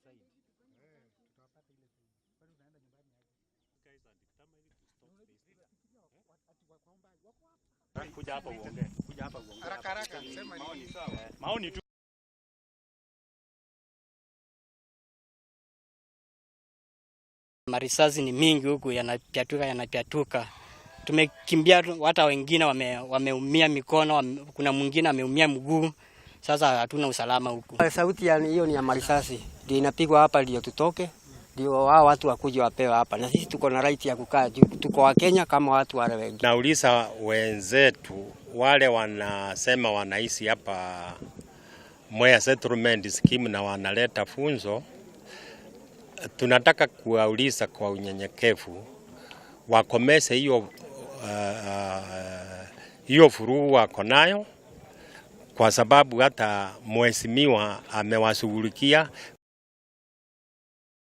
Side. Tutawapata ile side. Kwani unaenda nyumbani aje? Guys are determined to stop this thing. Kuja hapa uongee. Kuja hapa uongee. Haraka haraka, sema nini? Maoni tu. Marisasi ni mingi huku yanapyatuka yanapyatuka. Tumekimbia hata wengine wameumia mikono, kuna mwingine ameumia mguu. Sasa hatuna usalama huku. Sauti ya hiyo ni ya marisasi ndio inapigwa hapa, ndio tutoke, ndio hao watu wakuje wapewe hapa, na sisi tuko na right ya kukaa juu, tuko wa Kenya kama watu wale wengine. Nauliza wenzetu wale wanasema wanaishi hapa Mwea Settlement Scheme na wanaleta funzo, tunataka kuwauliza kwa unyenyekevu wakomeshe hiyo furugu wako nayo, kwa sababu hata mheshimiwa amewashughulikia.